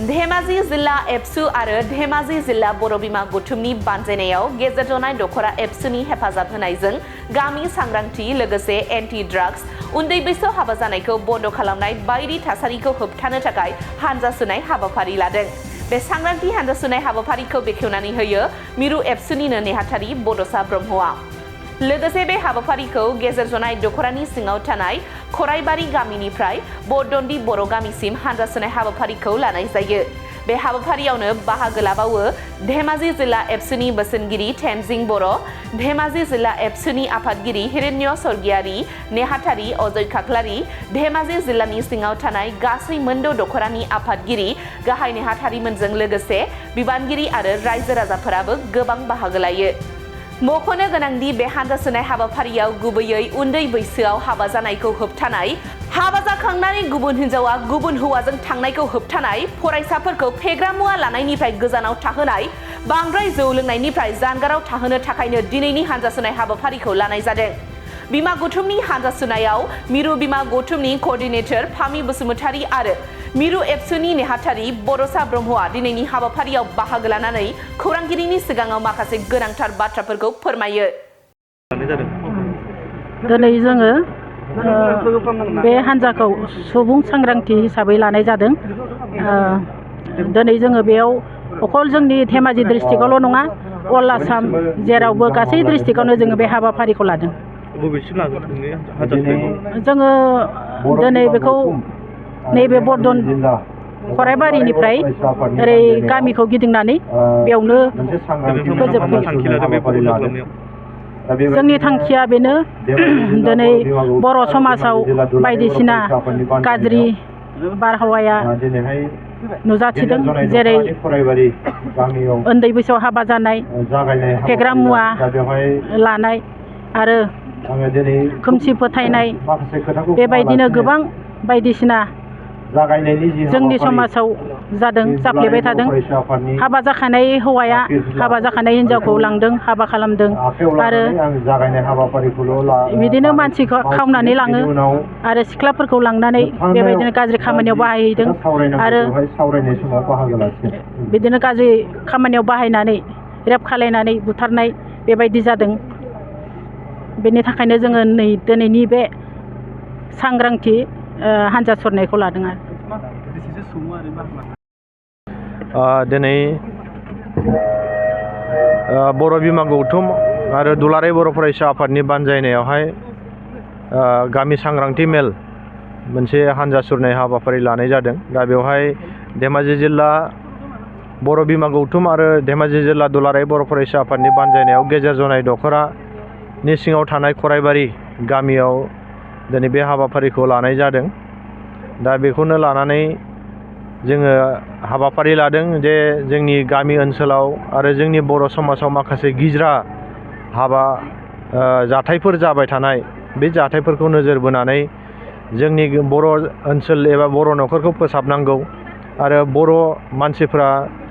धेमाजि जिल्ला एबसु आरो धेमाजि जिल्ला बर' बिमा गौथुमनि बानजायनायाव गेजेर जनाय दखरा एबसुनि हेफाजाब होनायजों गामि सांग्रांथि लोगोसे एन्टि ड्राग्स उन्दै बैसोआव हाबा जानायखौ बन्द खालामनाय बायदि थासारिखौ होबथानो थाखाय हानजा सुनाय हाबाफारि लादों। बे सांग्रांथि हानजा सुनाय हाबाफारिखौ बेखेवनानै होयो मिरु एबसुनिनो नेहाथारि बड'सा ब्रह्मआ। लोगोसे बे हाबाफारिखौ गेजेर जनाय दखरानि सिङाव थानाय खराइबारि गामिनिफ्राय बरदन्दी बर' गामिसिम हानजा सुनाय हाबाफारिखौ लानाय जायो। बे हाबाफारियावनो बाहागो लाबावो धेमाजि जिल्ला एबसुनि बोसोनगिरि टेनजिं बर', धेमाजि जिल्ला एबसुनि आफादगिरि हिरण्य स्वर्गियारि नेहाथारि अजय खाख्लारि, धेमाजि जिल्लानि सिङाव थानाय गासै मोनद' दखरानि आफादगिरि गाहाय नेहाथारिमोनजों लोगोसे बिबानगिरि आरो रायजो राजाफोराबो गोबां बाहागो लायो। मख'नो गोनांदि बे हानजा सुनाय हाबाफारियाव गुबैयै उन्दै बैसोआव हाबा जानायखौ होबथानाय, हाबा जाखांनानै गुबुन हिन्जावा गुबुन हौवाजों थांनायखौ होबथानाय, फरायसाफोरखौ फेग्रा मुवा लानायनिफ्राय गोजानाव थाहोनाय, बांद्राय जौ लोंनायनिफ्राय जानगाराव थाहोनो थाखायनो दिनैनि हानजा सुनाय हाबाफारिखौ लानाय जादों। बिमा गौथुमनि हानजा सुनायाव मिरु बिमा गौथुमनि कोअर्डिनेटर फामि बसुमतारी आरो मिरु एबसुनि नेहाथारि बड'सा ब्रह्मआ दिनैनि हाबाफारियाव बाहागो लानानै खौरांगिरिनि सिगाङाव माखासे गोनांथार बाथ्राफोरखौ फोरमायो। दिनै जोङो बे हानजाखौ सुबुं सांग्रांथि हिसाबै लानाय जादों। दिनै जोङो बेयाव अकल जोंनि धेमाजि डिस्ट्रिक्टआवल' नङा, अल आसाम जेरावबो गासै डिस्ट्रिक्टआवनो जोङो बे हाबाफारिखौ लादों। जोङो दिनै बेखौ नैबे बरदन खराइबारिनिफ्राय ओरै गामिखौ गिदिंनानै बेयावनो फोजोबफैयो। जोंनि थांखिया बेनो, दिनै बर' समाजाव बायदिसिना गाज्रि बारहावाया नुजाथिदों, जेरै उन्दै बैसोआव हाबा जानाय, फेग्रा मुवा लानाय आरो खोमसि फोथायनाय, बेबायदिनो गोबां बायदिसिना जोंनि समाजाव जादों, जाफ्लेबाय थादों। हाबा जाखानाय हौवाया हाबा जाखानाय हिन्जावखौ लांदों, हाबा खालामदों आरो बिदिनो मानसिखौ खावनानै लाङो आरो सिख्लाफोरखौ लांनानै बेबायदिनो गाज्रि खामानियाव बाहायहैदों आरो बिदिनो गाज्रि खामानियाव बाहायनानै रेप खालायनानै बुथारनाय बेबायदि जादों। बेनि थाखायनो जोङो दिनैनि बे सांग्रांथि हानजा सुरनायखौ लादों आरो दिनै बर' बिमा गौथुम आरो दुलाराय बर' फरायसा आफादनि बानजायनायावहाय गामि सांग्रांथि मेल मोनसे हानजा सुरनाय हाबाफारि लानाय जादों। दा बेवहाय धेमाजि जिल्ला बर' बिमा गौथुम आरो धेमाजि जिल्ला दुलाराय बर' फरायसा आफादनि बानजायनायाव गेजेर जनाय दखरानि सिङाव थानाय खराइबारि गामियाव दिनै बे हाबाफारिखौ लानाय जादों। दा बेखौनो लानानै जोङो हाबाफारि लादों जे जोंनि गामि ओनसोलाव आरो जोंनि बर' समाजाव माखासे गिज्रा हाबा जाथायफोर जाबाय थानाय, बे जाथायफोरखौ नोजोर बोनानै जोंनि बर' ओनसोल एबा बर' न'खरखौ फोसाबनांगौ आरो बर' मानसिफ्रा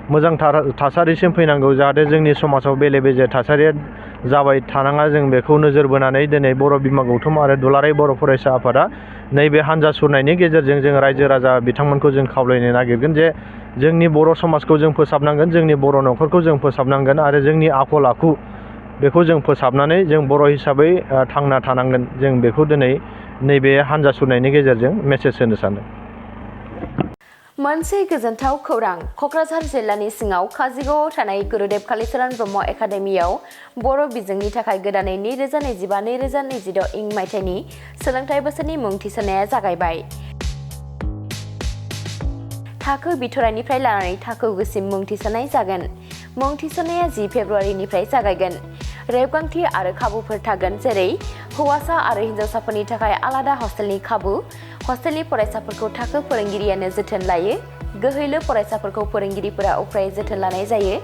मोजां थासारिसिम फैनांगौ, जाहाथे जोंनि समाजाव बेले बेजे थासारिया जाबाय थानाङा। जों बेखौ नोजोर बोनानै दिनै बर' बिमा गौथुम आरो दुलाराय बर' फरायसा आफादा नैबे हानजा सुरनायनि गेजेरजों जों रायजो राजा बिथांमोनखौ जों खावलायनो नागिरगोन जे जोंनि बर' समाजखौ जों फोसाबनांगोन, जोंनि बर' न'खरखौ जों फोसाबनांगोन आरो जोंनि आखल आखु बेखौ जों फोसाबनानै जों बर' हिसाबै थांना थानांगोन। जों बेखौ दिनै नैबे हानजा सुरनायनि गेजेरजों मेसेज होनो सानदों। मोनसे गोजोनथाव खौरां, क'क्राझार जिल्लानि सिङाव काजिगावआव थानाय गुरुदेब कालिचरण ब्रह्म एकाडेमियाव बर' बिजोंनि थाखाय गोदानै 2025-2026 इं मायथाइनि सोलोंथाइ बोसोरनि मुं थिसननाया जागायबाय। थाखो बिथराइनिफ्राय लानानै थाखो गुसिम मुं थिसननाय जागोन। मुं थिसननाया 10 फेब्रुवारिनिफ्राय जागायगोन। रेबगान्थि आरो खाबुफोर थागोन, जेरै हौवासा आरो हिन्जावसाफोरनि थाखाय आलादा हस्टेलनि खाबु, हस्टेलनि फरायसाफोरखौ थाखो फोरोंगिरियानो जोथोन लायो, गोहैलो फरायसाफोरखौ फोरोंगिरिफोरा उफ्रायै जोथोन लानाय जायो,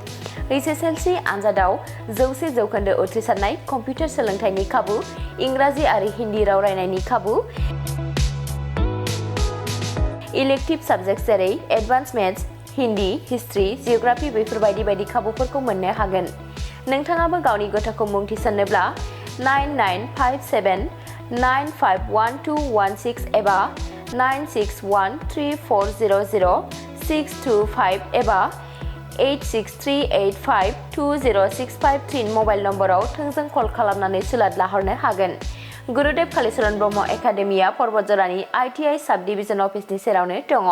HSLC आनजादाव 100% उथ्रिसारनाय, कम्पिउटार सोलोंथाइनि खाबु, इंराजि आरो हिन्दी राव रायनायनि खाबु, इलेक्टिभ साबजेक्ट जेरै advance maths, Hindi, history, geography बेफोरबायदि बायदि खाबुफोरखौ मोननो हागोन। नोंथाङाबो गावनि गथ'खौ मुं थिसननोब्ला 9957951216 एबा 9613400 8625 एबा 8638520653 मबाइल नम्बराव थोंजों कल खालामनानै सुलाद लाहरनो हागोन। गुरुदेव कालीचरण ब्रह्म एकाडेमिया पर्बतजरानि ITI साब डिभिजन अफिसनि सेरावनो दङ।